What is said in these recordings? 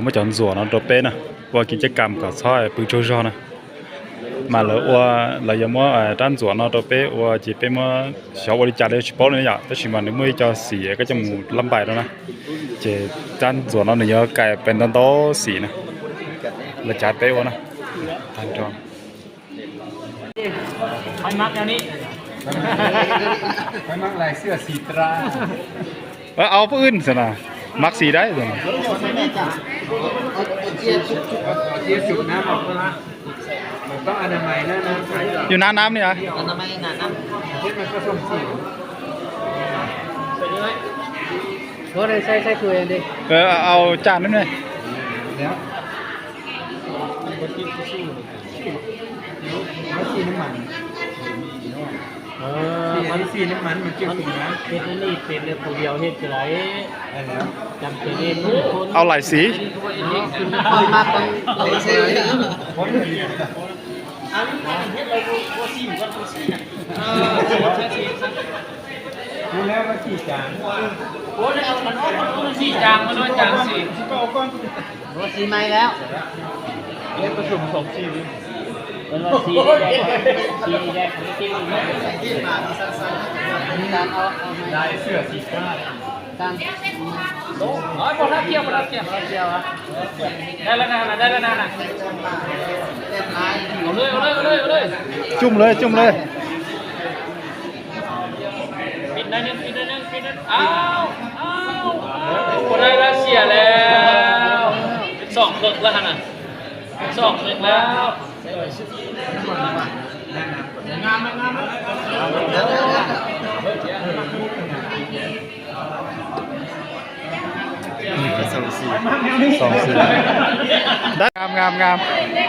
Mới chọn rủa nó đồ pé nè, qua cái chiếc cằm cả soi pưng châu do nè. Mà lỡ qua là giờ mua, à, trán rủa nó đồ pé, qua chỉ pé mua xóa qua đi chặt đi, chỉ bó nữa nhở. Tôi chỉ mà nếu mua cho xỉ, cái cho mù lăm bài đó nè. Chỉ trán rủa nó, nếu nhớ cài bên đó, đó xỉ nè. Là chặt pé qua nè. Thành tròn. ຂ້ອຍມັກແນວນີ້ ຂ້ອຍມັກລາຍເສື້ອສີຕາ. ເອີ ເອົາຜູ້ອື່ນຊັ້ນນະ ມັກສີໃດຊັ້ນນະ. ເອົາເຈຍຊຸບນ້ຳອອກ ມັນຕ້ອງອະນາໄມນະ. ຢູ່ໜ້ານ້ຳນີ້ນະ ອະນາໄມໜ້ານ້ຳ ເຮັດມັນປະສົມສີ. ບໍ່ໄດ້ໃສ່ ໃສ່ຖ້ວຍເດ້. ເອີ ເອົາຈານນັ້ນແຫຼະ. ແລ້ວ ເອົາສີນ້ຳມັນ ເອີ ມັນສີນ້ຳມັນ ມັນຈຶ່ງສູງນະ. ເຮັດອັນນີ້ເປັນແລ້ວ ຜູ້ດຽວເຮັດກໍໄດ້. ໄດ້ແລ້ວ ຈຳເປັນເຮັດທຸກຄົນ. ເອົາຫຼາຍສີ. ເນາະ ຂ້ອຍມັກຂອງ ເອົານີ້ເຮັດແລ້ວບໍ່ ບໍ່ຊີມກ່ອນ ບໍ່ຊີມ. ເອີ ຮູ້ແລ້ວວ່າສີຈາງ. ໂອ້ຍ ເອົາມັນອອກ ມັນອອກສີຈາງ ມັນອອກຈາງສີ. ໂອ້ ສີໃໝ່ແລ້ວ ເຮັດປະສົມສອງສີ. ເພິ່ນວ່າສີແດງ ສີແດງ ການອອກ ການ ໂອ້ຍ ບໍ່ທັນກ່ຽວ ບໍ່ທັນກ່ຽວ ບໍ່ທັນກ່ຽວ. ໄດ້ແລ້ວນະ ໄດ້ແລ້ວນະ ເອົາເລີຍ ເອົາເລີຍ ເອົາເລີຍ ເອົາເລີຍ. ຈຸ່ມເລີຍ ຈຸ່ມເລີຍ. ປິດໜ້ອຍໜຶ່ງ ປິດໜ້ອຍໜຶ່ງ ປິດໜ້ອຍໜຶ່ງ. ອ້າວ ອ້າວ ບໍ່ໄດ້ລະ ເສຍແລ້ວ. ເປັນສອງເຄິ່ງແລ້ວຫັ້ນນະ ເປັນສອງເຄິ່ງແລ້ວ. ງາມ ງາມ ງາມ. ສອງສີ ສອງສີ ໄດ້ ງາມ ງາມ ງາມ. ອັນນີ້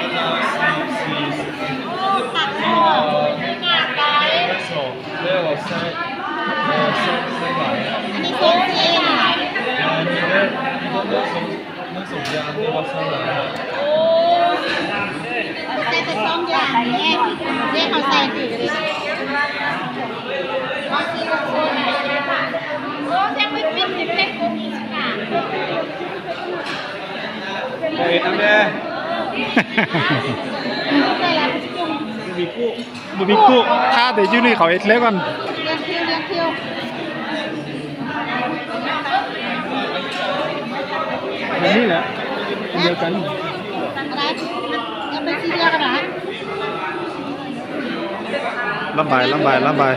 ສອງສີ. ໃສ່ແຕ່ສອງຢ່າງນີ້ ເດ້ ເຂົາໃສ່ຖືກເດ້. ເຮັດນຳແດ່ ບໍ່ມີກູ້ ຖ້າແຕ່ຢູ່ນີ້ເຂົາເຮັດແລ້ວກ່ອນ. ລຽງຄິວ ລຽງຄິວ ແບບນີ້ແຫຼະ ອັນດຽວກັນ. ອັນໃດ ມັນເປັນສີດຽວກັນນະ. ລຳບາຍ ລຳບາຍ ລຳບາຍ.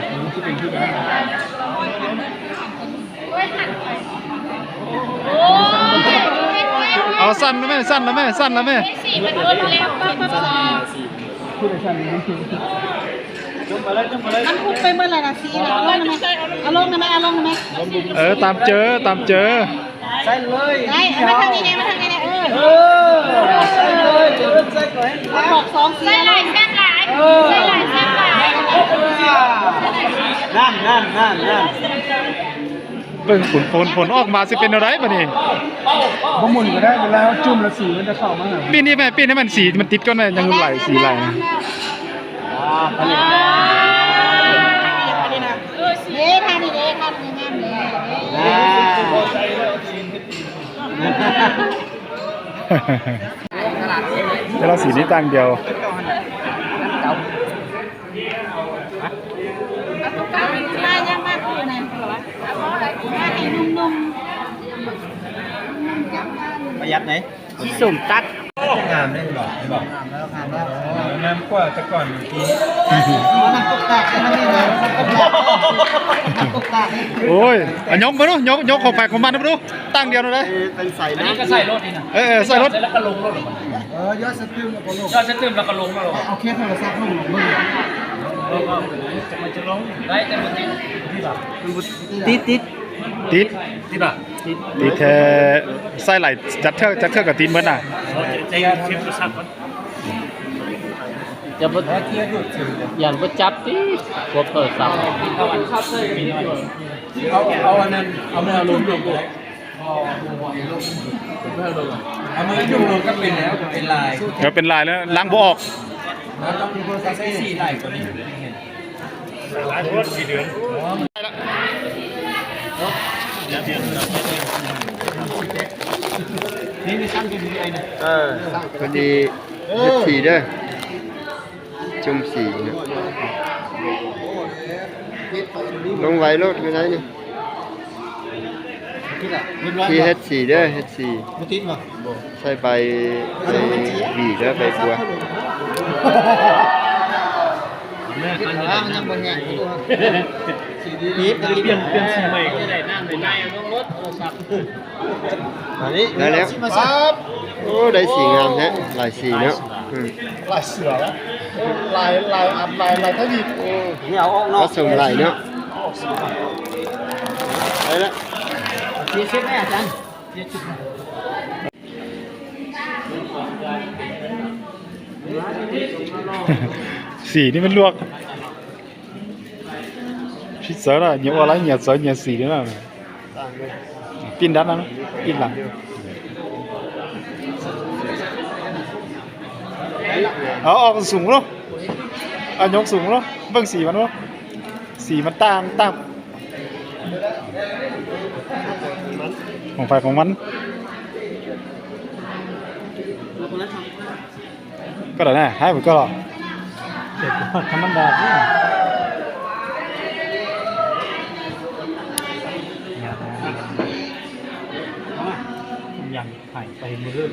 ເອົາ ສັ່ນລະແມ່ ສັ່ນລະແມ່ ສັ່ນລະແມ່. ມັນພຸບໄປເບິດແລ້ວນະສີນະ. ເອົາລົງນະແມ່ ເອົາລົງນະແມ່ ເອົາລົງນະແມ່. ເອີ ຕາມເຈີ ຕາມເຈີ. ໃສ່ເລີຍ ໄດ້ ມາທາງນີ້ແດ່ ມາທາງນີ້ແດ່. ເອີ ເອີ ໃສ່ເລີຍ ເອົາບອກສອງສີ. ໃສ່ຫຼາຍແຊບຫຼາຍ ເອີ ໃສ່ຫຼາຍແຊບຫຼາຍ. ນັ້ນ ນັ້ນ ນັ້ນ ນັ້ນ. ເບິ່ງ ຝົນ ຝົນ ຝົນອອກມາຊິເປັນແນວໃດບາດນີ້. ບໍ່ໝູນກໍໄດ້ ເວລາເຮົາຈຸ່ມແລ້ວສີມັນຈະເຂົ້າມາ. ປິ່ນນີ້ແມ່ ປິ່ນໃຫ້ມັນສີມັນຕິດກ່ອນແມ່ ຍັງຫຼາຍສີຫຼາຍ. ອ່າ ເດ້ ທ່ານີ້ເດ້ ທ່ານີ້ງາມເດ້. ແຕ່ລະສີນີ້ຕ່າງດຽວ. ປະຢັດໄດ໋. ສີສົ້ມຕັດ ງາມເດ້ ເຫັນບໍ່ ເຫັນບໍ່? ງາມແລ້ວ ງາມແລ້ວ ງາມກວ່າແຕ່ກ່ອນ. ໂອ້ ນ້ຳຕົກຕາກ ນ້ຳຕົກຕາກ ນ້ຳຕົກຕາກ. ໂອ້ຍ ອະ ຍົກມາດູ ຍົກ ຍົກຂອງໃຜຂອງມັນມາດູ. ຕັ້ງດຽວເລີຍ ເອີ ເປັນໃສນະ ອັນນີ້ກໍໃສ່ລົດນີ້ນະ. ເອີ ເອີ ໃສ່ລົດ ໃສ່ແລ້ວກໍລົງລົດ. ເອີ ຢອດສະຕຶມແລ້ວກໍລົງ ຢອດສະຕຶມແລ້ວກໍລົງ. ເອົາເຄໂທລະສັບລົງເບິ່ງ. ມັນຈະລົງໄດ້ ແຕ່ບໍ່ຕິດ. ຕິດ ຕິດ ຕິດ ຕິດ ຕິດ ຕິດແທ້. ໃສ່ຫຼາຍ ຈັກເທື່ອ ຈັກເທື່ອກໍຕິດເບິດນະ. ຈະບໍ່ ຢ້ານບໍ່ຈັບຕິ ກົດໂທລະສັບ. ເອົາ ເອົາອັນນັ້ນ ເອົາມືຈຸ່ມລົງກໍໄດ້. ເອົາມືຈຸ່ມລົງກໍເປັນແລ້ວ ເປັນລາຍ ກໍເປັນລາຍແລ້ວ ລ້າງບໍ່ອອກ. ໃສ່ສີຫຼາຍກວ່ານີ້ ຫຼາຍໂພດ ສີ່ເດືອນ. ນີ້ ເອີ ພໍດີເຮັດສີເດີ ຈຸ່ມສີນະ ລົງໄວໂລດ ຢູ່ໃນນີ້ ທີ່ເຮັດສີເດີ ເຮັດສີ ບໍ່ຕິດບໍ່? ໃສ່ໃບ ໃບຫວີເດີ ໃບບົວ ມັນຍັງບໍ່ແຫ້ງຢູ່ ຕິດ ປ່ຽນ ປ່ຽນສີໃໝ່ ໄດ້ນ້ຳໃໝ່ ລົງລົດ ໂທລະສັບ ອັນນີ້ ໄດ້ແລ້ວ ໂອ້ ໄດ້ສີງາມແທ້ ຫຼາຍສີເນາະ ອືມ ລາຍເສືອ ລາຍ ລາຍອັນ ລາຍ ລາຍທະວີບ ໂອ້ ນີ້ເອົາອອກເນາະ ປະສົມຫຼາຍເນາະ ໄດ້ແລ້ວ ສີ່ສິບແມ່ອາຈານ ສີນີ້ມັນລວກ ຜິດເສີລະ ຫຍັບອອກລະ ຫຍັບເສີ ຫຍັບສີນີ້ລະ ປິ່ນດັນນະ ປິ່ນຫຼັງ ເອົາອອກສູງເນາະ ເອົາຍົກສູງເນາະ ເບິ່ງສີມັນເນາະ ສີມັນຕ່າງ ຕ່າງ ຂອງໃຜຂອງມັນ. ກໍໄດ້ນະ ໃຫ້ມັນກໍລອງ ທຳມະດານີ້ ຍັງຫາຍໄປມື້